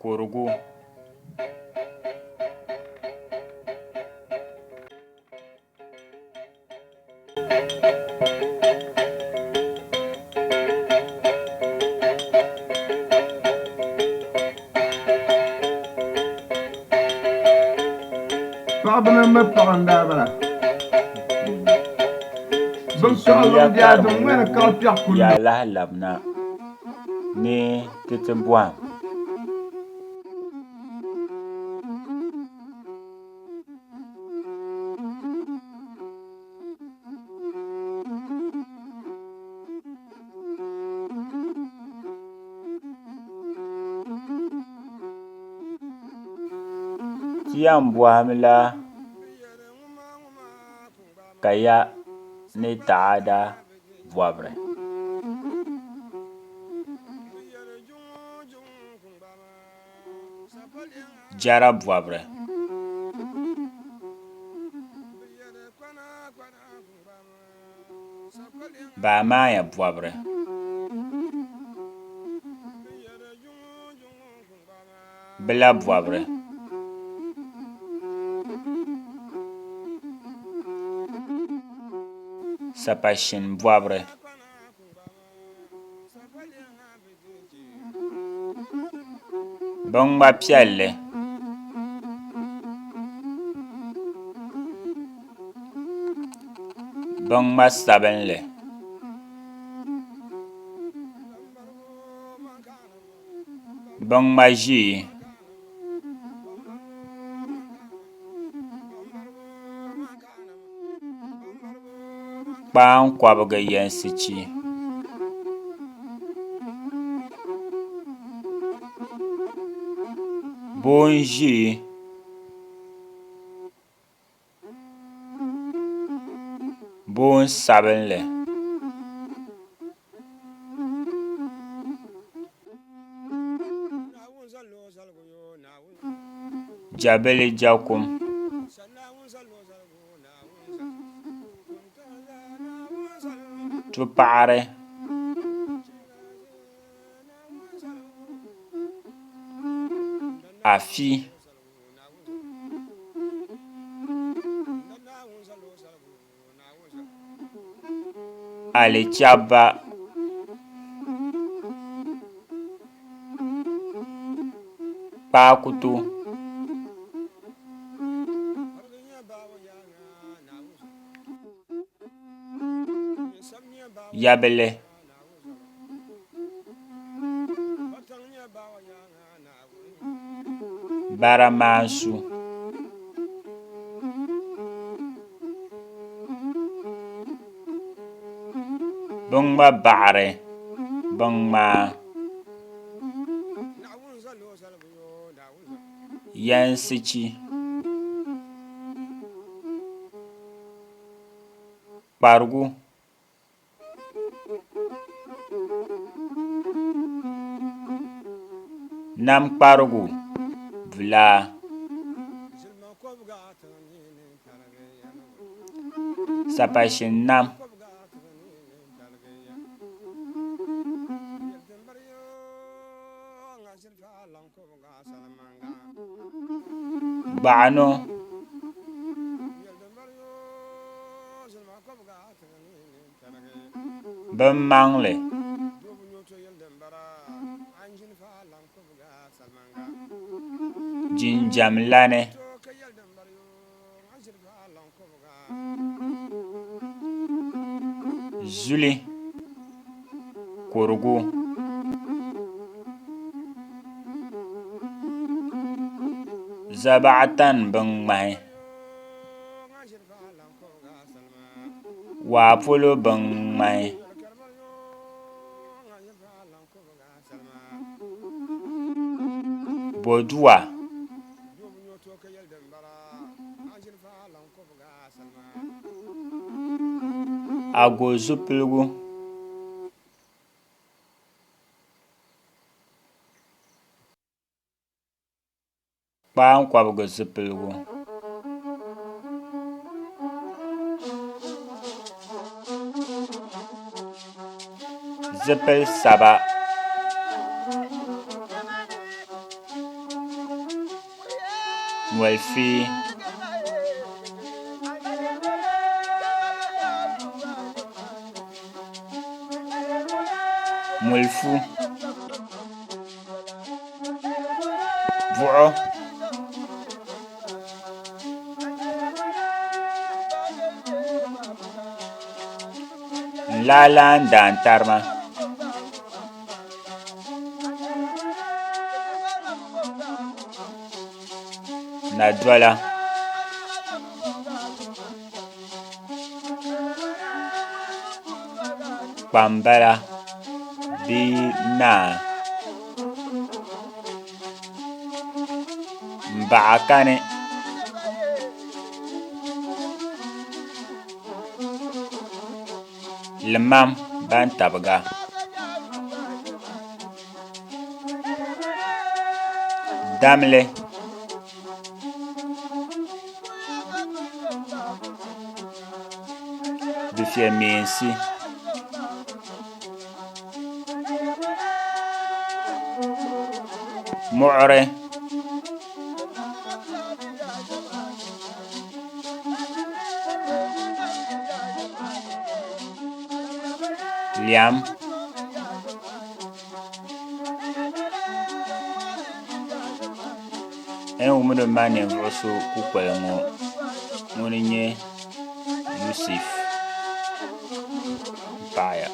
Kurigu. Paɣaba ni mi paɣa n daa bala. Bin kaɣa Sunsumya luŋ daa karimbu din ŋmɛri kaɣa piɛɣu kuli yaa lahi labina ni ti ti bɔhim. Ti yɛn bɔhimla kaya ni taada bɔbiri. Jɛra bɔbiri. Baamaaya bɔbiri. Bila bɔbiri. Sapashin bɔbiri. Binŋma piɛlli. Binŋma sabinli. Binŋma ʒee. Kpaankɔbigi yɛnsi chi. Boon ʒee. Boon sabinli. Jabili Jɛkum. Tupaɣiri. Afi. Alichɛbba. Kpaakuto. Yabili. Baramaansu. Binŋma baɣiri binŋmaa. Yɛnsichi. Kparigu. Nam kparigu bulaa. Sapashin nam. Gbaɣino. Binmaŋli. Jinjamlani. Zuli. Kurigu. Zabaɣatani binŋmahi. Waa polo binŋmahi. Boduwa. Ago zupiligu. Kpaankɔbigi zipiligu. Zipili saba. Molifii. Mulifu. Buɣu. N laa n daantarima. Nadola. Kpambala bee naa. M baɣa kani. Limam bantabiga. Damli. Dufɛmeensi. Muɣiri. Lɛm. N wumdi ma ninvuɣ so kukoli ŋɔ, ŋuni n-nyɛ Yusuf m-paɣiya.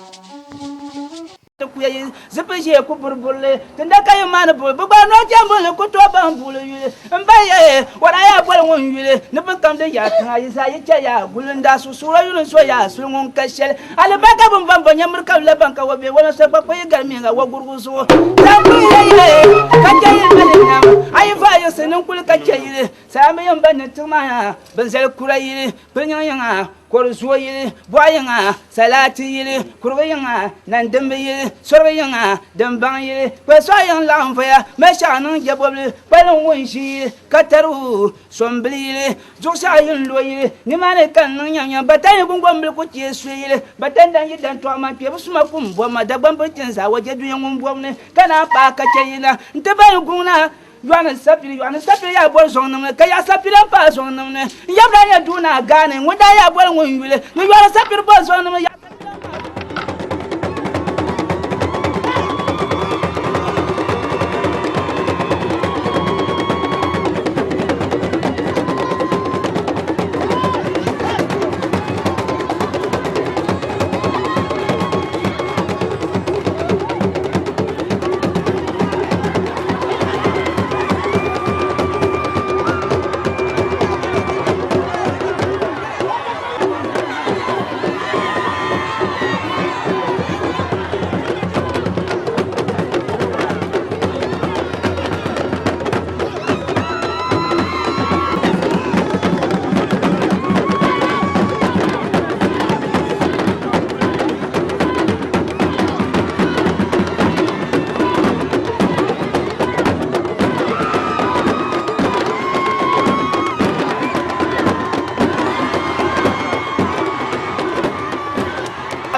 Ti kuya yi zipil ʒee ku buriburili, tinda ka yi maani buli, bɛ gba noli chani bulli ku tooi baŋ buɣili yuli. M ba ye, o daa yaa boli ŋun yuli ni bin kam din yaa tiŋa, yi zaa yi chɛ yaa guli n daa su suura yuli n-so yaa suli ŋun ka shɛli. Alibarika bin bɔŋ bɔ nyɛ miri ka la ban ka wa be wala so kpa kpa yi gari miŋa wa gurugu zuɣu. Zaŋ kuli ya yili ka chɛ yili mali nam, a yi vaai yiɣisi niŋ kuli ka chɛ yili. Saamba yɛn ban ni tiŋ maa bin zali kura yili, kpili nyiŋ yiŋa, kɔri zuo yili, bɔɣa yiŋa, salaati yili, kurugu yiŋa, nandimbi yili, sorigu yiŋa, dimbaŋ yili, kpali sɔɣu yiŋ laɣim voya, mali shɛɣu niŋ jɛbɔbili, kpalim wun ʒi yili, ka tarigu sombili yili, zuɣusaɣu yili n-lo yili, nimaani ka n niŋ nyamnyam, Batani guŋgombil ku chee suhi yili, Batani dan yi dan tɔɣu man kpebu suma kum bɔbu ma, Dagbamb tin zaa wa je dunia ŋun bɔbu ni, ka naan paai ka chɛ yi na nti bahi guŋ na. Yɔɣuni sapili, yɔɣuni sapili yaa boli zɔŋ nim ni, ka yaɣa sapili n paai zɔŋ nim ni. N yab daa nyɛ duu naa gaani, ŋun daa yaa boli ŋun yuli ni yɔɣuni sapili boli zɔŋ nim ni. Yaɣa sapili n paai zɔŋ nim ni.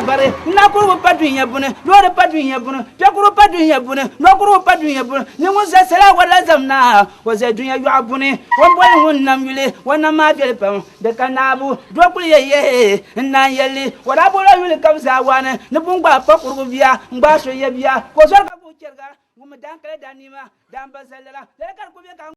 Bari nakurugu pa dunia buni, loori pa dunia buni, piɛkurugu pa dunia buni, nɔkurugu pa dunia buni, ni ŋun za sala warila zam naa, o za dunia yɔɣu buni, o ni boli ŋun nam yuli, o nam maa viɛli pam, di ka naabu, doo kuli yɛ yɛhi n naan yɛli li, o daa bolila yuli ka bɛ zaa waani ni bɛ ni gbaai pakurugu bia n-gbaai so ya bia, ka o zɔri ka guhi chɛriga, ŋun mi daankali daaniima, daanba zalala, lala ka di kuli be ka.